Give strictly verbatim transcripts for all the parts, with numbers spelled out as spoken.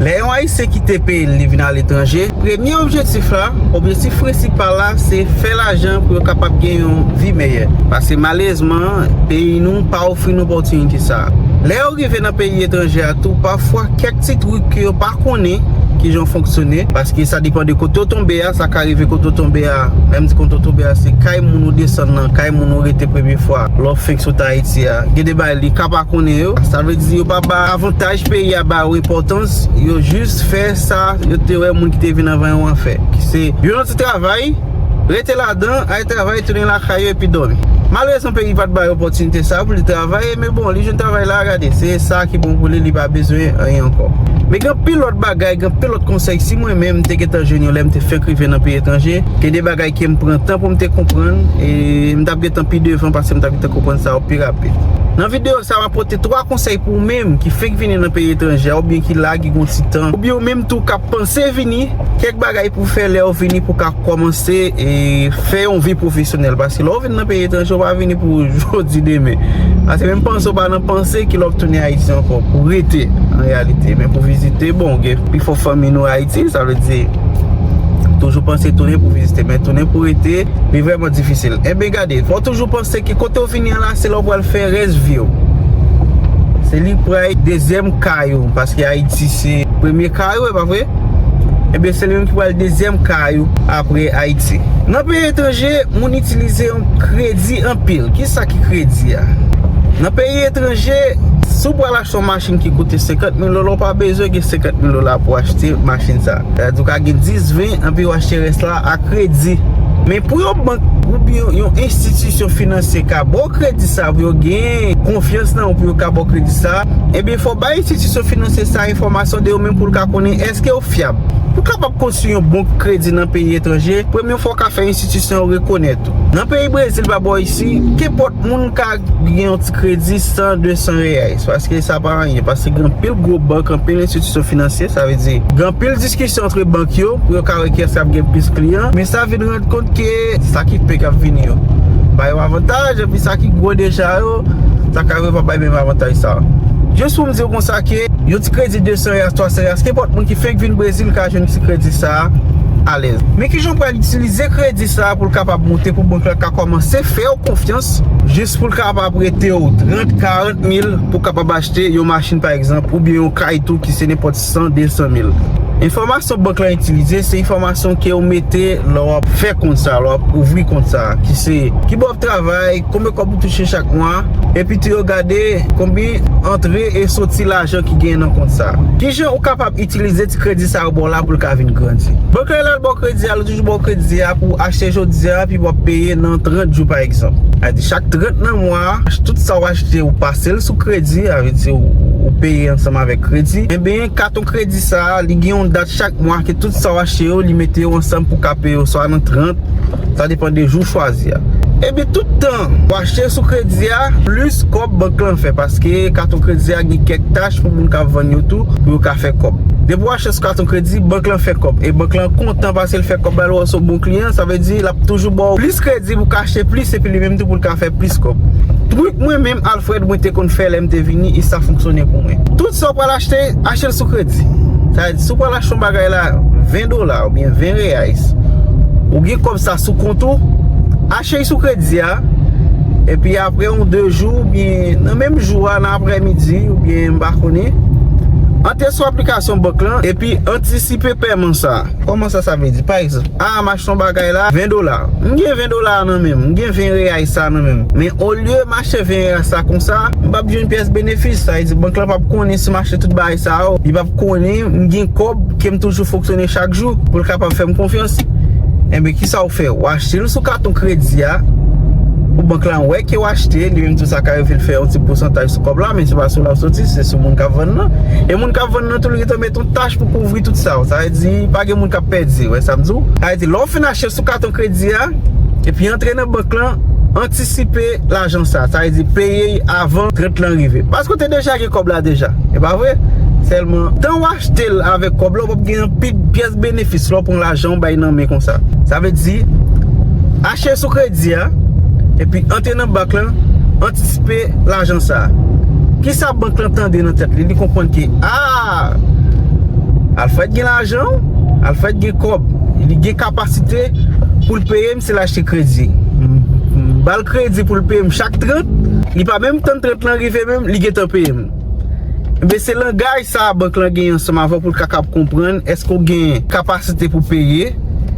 Lè yon Ayisyen kite peyi l, li vin aletranje, premye objektif la, objektif prensipal la, se fè lajan pou yo kapab gen yon vi meyè. Paske malerezman, peyi nou pa ofri n opòtinite sa a. Lè yo rive nan peyi etranje a tou, pafwa kèk ti trik ke yo pa konnen kijan fonksyone, paske sa depann de kote w tonbe a, sa ka rive kote w tonbe a, menm si kote w tonbe a se kay moun ou desann nan, kay moun ou rete premye fwa, lè w fenk sot Ayiti a. Gen de bagay li ka pa konnen yo, sa vle di yo pa ba avantaj peyi a ba yo enpòtans, yo jis fè sa yo te wè moun ki te vin anvan yo an fè. Ki se, yo nan ti travay, rete ladan, al travay, tounen lakay yo epi dòmi. Malerezman, peyi pa t ba yo opòtinite sa a pou li travay, men bon, li jwenn travay la, gade, se sa ki bon pou li, li pa bezwen anyen ankò. Men gen anpil lòt bagay, gen anpil lòt konsèy, si mwen menm m te gentan jwenn yo lè m te fenk rive nan peyi etranje, gen de bagay ke m pran tan pou m te konprann, e m t ap gentan pi devan paske m t ap gentan konprann sa yo pi rapid. Nan videyo sa a, m ap pote twa konsèy pou ou menm ki fenk vini nan peyi etranje a oubyen ki la, ki gen yon ti tan, oubyen ou menm tou k ap panse vini, kèk bagay pou fè lè w vini pou w ka kòmanse e fè yon vi pwofesyonèl. Paske lè w vin nan peyi etranje, w pa vini pou jodi demen. Paske menm panse w pa nan panse ki lè w ap tounen Ayiti ankò pou rete an reyalite. Men pou vizite, bon, gen pifò fanmi nou Ayiti, sa vle di toujou panse tounen pou vizite, men tounen pou rete, li vrèman difisil. Enben gade, fò w toujou panse ki kote w vini an la, se la w pral fè rès vi w. Se li pral dezyèm kay ou, paske Ayiti se premye kay ou, e pa vre? Enben se li menm ki pral dezyèm kay ou apre Ayiti. Nan peyi etranje, moun itilize yon kredi anpil. Kisa ki kredi a? Nan peyi etranje, si w pral achte yon machin ki koute senkant mil dola, w pa bezwen gen senkant mil dola pou w achte machin sa. Sa vle di w ka gen dis, ven, anpi w achte rès la a kredi. Men pou yon bank oubyen yon enstitisyon finansye ka ba w kredi sa, pou yo gen konfyans nan ou, pou yo ka ba w kredi sa, ebyen fò w bay enstitisyon finansye sa enfòmasyon de ou menm pou l ka konnen èske w fyab. Pou w kapab konstwi yon bon kredi nan peyi etranje, premye fwa w ka fè enstitisyon yo rekonèt ou. Nan peyi Brezil, pa bò isi, kenpòt moun ka gen yon ti kredi san, de san reais, paske sa pa anyen, paske gen anpil gwo bank, anpil enstitisyon finansye, sa vle di gen anpil diskisyon antre bank yo pou yo ka wè kiyès k ap gen plis kliyan, men sa vin rann kont ke sa ki pèk ap vini yo ba yo avantaj, epi sa ki gwo deja yo, sa ka rive pa bay menm avantaj sa. Jis pou m di w konsa ke yon ti kredi de san reais, twa san reais, kenpòt moun ki fenk vin Brezil ka jwenn ti kredi sa a alèz. Men kijan w pral itilize kredi sa a pou l kapab monte, pou bank la ka kòmanse fè w konfyans, jis pou l kapab prete w trant, karant mil pou w kapab achte yon machin, pa egzanp, oubyen yon kay tou ki se nenpòt san, de san mil. Enfòmasyon bank la itilize, se enfòmasyon ke w mete lè w ap fè kont sa, lè w ap ouvri kont sa, ki se ki bò w ap travay, konbyen kòb ou touche chak mwa, epi tou yo gade konbyen antre e soti lajan ki genyen nan kont sa. Kijan ou kapab itilize ti kredi sa yo ba w la pou l ka vin grandi? Bank la lè l ba w kredi a, l toujou ba w kredi a pou w achte jodi a, epi w ap peye nan trant jou, pa egzanp. Sa vle di chak trant nan mwa a, tout sa w achte, ou pase l sou kredi, sa vle di ou, ou peye ansanm avèk kredi. Enben, katon kredi sa a, li gen yon dat chak mwa ke tout sa w achte yo, li mete yo ansanm pou w ka peye yo swa nan trant, sa depann de jou w chwazi a. Ebyen, tout tan w achte sou kredi a, plis kòb bank lan fè, paske katon kredi a gen kèk tach pou moun k ap vann yo tou, pou yo ka fè kòb. Depi w achte sou katon kredi, bank lan fè kòb. E bank lan kontan paske l fè kòb, l wè w se yon bon kliyan, sa vle di l ap toujou ba w plis kredi pou w ka achte plis, epi li menm tou pou l ka fè plis kòb. Trik mwen menm, Alfred, mwen te konn fè lè m te vini, e sa fonksyone pou mwen. Tout sa w pral achte, achte l sou kredi. Sa vle di, si w pral achte yon bagay la, ven dola oubyen ven reais, ou gen kòb sa sou kont ou, achte l sou kredi a, epi apre yon de jou, oubyen nan menm jou a, nan aprèmidi, oubyen m pa konnen, antre sou aplikasyon bank lan, epi antisipe pèman sa a. Kòman sa, sa vle di? Pa egzanp, a, m achte yon bagay la, ven dola. M gen ven dola a nan men m, m gen ven reais sa a nan men m. Men olye m achte ven reais sa konsa, m p ap jwenn pyès benefis. Sa vle di, bank lan p ap konnen si m achte tout bagay sa yo. Li p ap konnen m gen kòb, ke m toujou fonksyone chak jou, pou l kapab fè m konfyans. Enben, kisa w fè? W achte l sou katon kredi a, pou bank lan wè ke w achte, li menm tou sa ka rive l fè yon ti pousantaj sou kòb la, men se pa sou l ap soti, se sou moun k ap vann nan. E moun k ap vann nan tou, li gentan met yon tach pou kouvri tout sa yo. Sa vle di, pa gen moun k ap pèdi, wè sa m di w? Sa vle di, lè w fin achte sou katon kredi a, epi antre nan bank lan, antisipe lajan sa. Sa vle di, peye avan trant lan rive. Paske w te deja gen kòb la deja. E pa vre? Sèlman, tan w achte l avèk kòb la, w p ap gen anpil pyès benefis lè w pran lajan w bay nan men konsa. Sa vle di, achte sou kredi a, epi antre nan bank lan, antisipe lajan sa. Kisa bank lan tande nan tèt li? Li konprann ke, a, Alfred gen lajan, Alfred gen kòb, li gen kapasite pou l peye m si l achte kredi. M, m ba l kredi pou l peye m chak trant, li pa menm tann trant lan rive menm, li gentan peye m. Ebyen, se langaj sa a bank lan genyen ansanm avè w pou l kapab konprann èske w gen kapasite pou peye.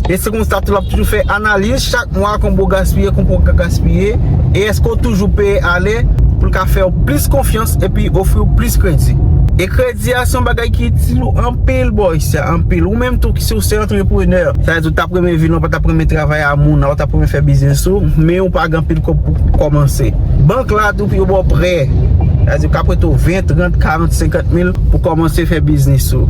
E se konsa tou l ap toujou fè analiz chak mwa, konbyen w gaspiye, konbyen w ka gaspiye, e èske w toujou peye alè, pou l ka fè w plis konfyans epi ofri w plis kredi. E kredi a se yon bagay ki itil ou anpil, bò, isi a, anpil. Ou menm tou, si w se antreprenè, sa vle di w t ap renmen vin, ou pa t ap renmen travay a moun, ou t ap renmen fè biznis ou, men ou pa gen anpil kòb pou kòmanse. Bank la tou pou yo ba w prè. Sa vle di, yo ka prete w ven, trant, karant, senkant mil pou kòmanse fè biznis ou.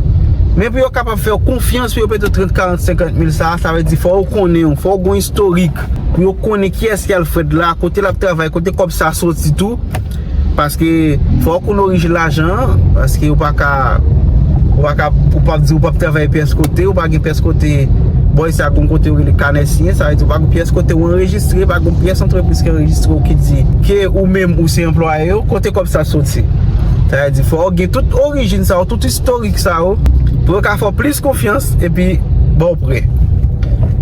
Men pou yo kapab fè w konfyans, pou yo prete w trant, karant, senkant mil sa, sa vle di fò yo konnen w, fò w gen yon istorik. Pou yo konnen kiyès ki Alfred la, kote l ap travay, kote kòb sa soti tou. Paske fò w konn orijin lajan an, paske ou pa ka, ou pa ka, ou p ap di ou p ap travay pyès kote, ou pa gen pyès kote. Bò, isi a gen yon kote yo rele kanè siyen, sa vle di ou pa gen pyès kote ou anrejistre, pa gen pyès antrepriz ki anrejistre w ki di ke ou menm ou se anplwaye yo, kote kòb sa soti. Sa vle di fò w gen tout orijin sa yo, tout istorik sa yo, pou yo ka fè w plis konfyans epi ba w prè.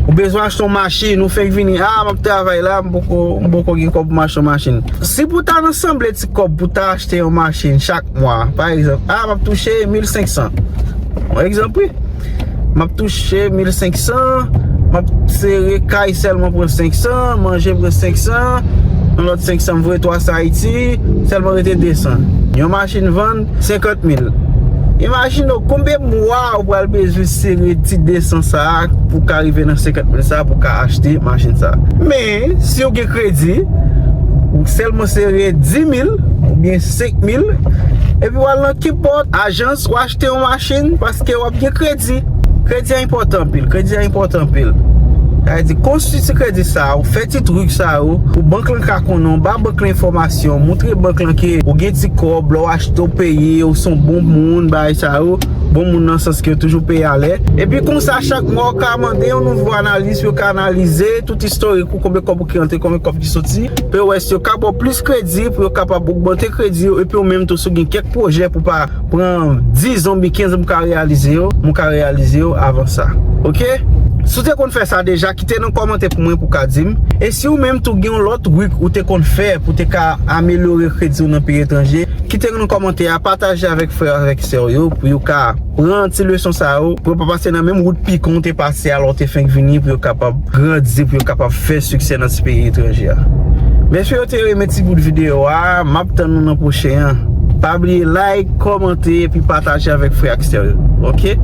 Ou bezwen achte yon machin, ou fenk vini, a, m ap travay la, m poko, m poko gen kòb pou m achte yon machin. Si pou ta nan sanble ti kòb pou ta achte yon machin chak mwa, pa egzanp, a, m ap touche mil senk san. Yon egzanp, wi. M ap touche mil senk san, m ap sere kay sèlman pran senk san, manje pran senk san, yon lòt senk san m voye twa san Ayiti, sèlman rete de san. Yon machin vann senkant mil. Imajine w konbyen mwa ou pral bezwen sere ti de san sa a pou ka rive nan senkant mil sa a pou ka achte machin sa a. Men, si w gen kredi, ou sèlman sere dis mil oubyen senk mil, epi w al nan kenpòt ajans, w achte yon machin paske w ap gen kredi. Kredi a enpòtan anpil, kredi a enpòtan anpil. Sa vle di, konstwi ti kredi sa a, ou fè ti trik sa yo, pou bank lan ka konnen w, ba bank lan enfòmasyon, montre bank lan ke ou gen ti kòb, lè w achte w peye, ou se yon bon moun, bagay sa yo, bon moun nan sans ke yo toujou peye alè. Epi konsa, chak mwa, ou ka mande yon nouvo analiz, yo ka analize tout istorik ou, konbyen kòb ou ki rantre, konbyen kòb ki soti, pou yo wè si yo ka ba w plis kredi, pou yo kapab ogmante kredi yo, epi ou menm tou, si w gen kèk pwojè pou pa pran diz an oubyen kenz an pou ka reyalize yo, m ka reyalize yo avan sa. Oke? Si w te konn fè sa deja, kite nan kòmantè pou mwen pou w ka di m. E si ou menm tou gen yon lòt trik ou te konn fè pou te ka amelyore kredi w nan peyi etranje, kite nan kòmantè a, pataje avèk frè avèk sè w yo pou yo ka pran ti leson sa yo, pou yo pa pase nan menm wout pikan w te pase a lè w te fenk vini, pou yo kapab grandi, pou yo kapab fè siksè nan ti peyi etranje a. Mesye yo te renmen ti bout videyo a, m ap tann nou nan pwochen an. Pa bliye like, kòmante, epi pataje avèk frè ak sè yo. Oke?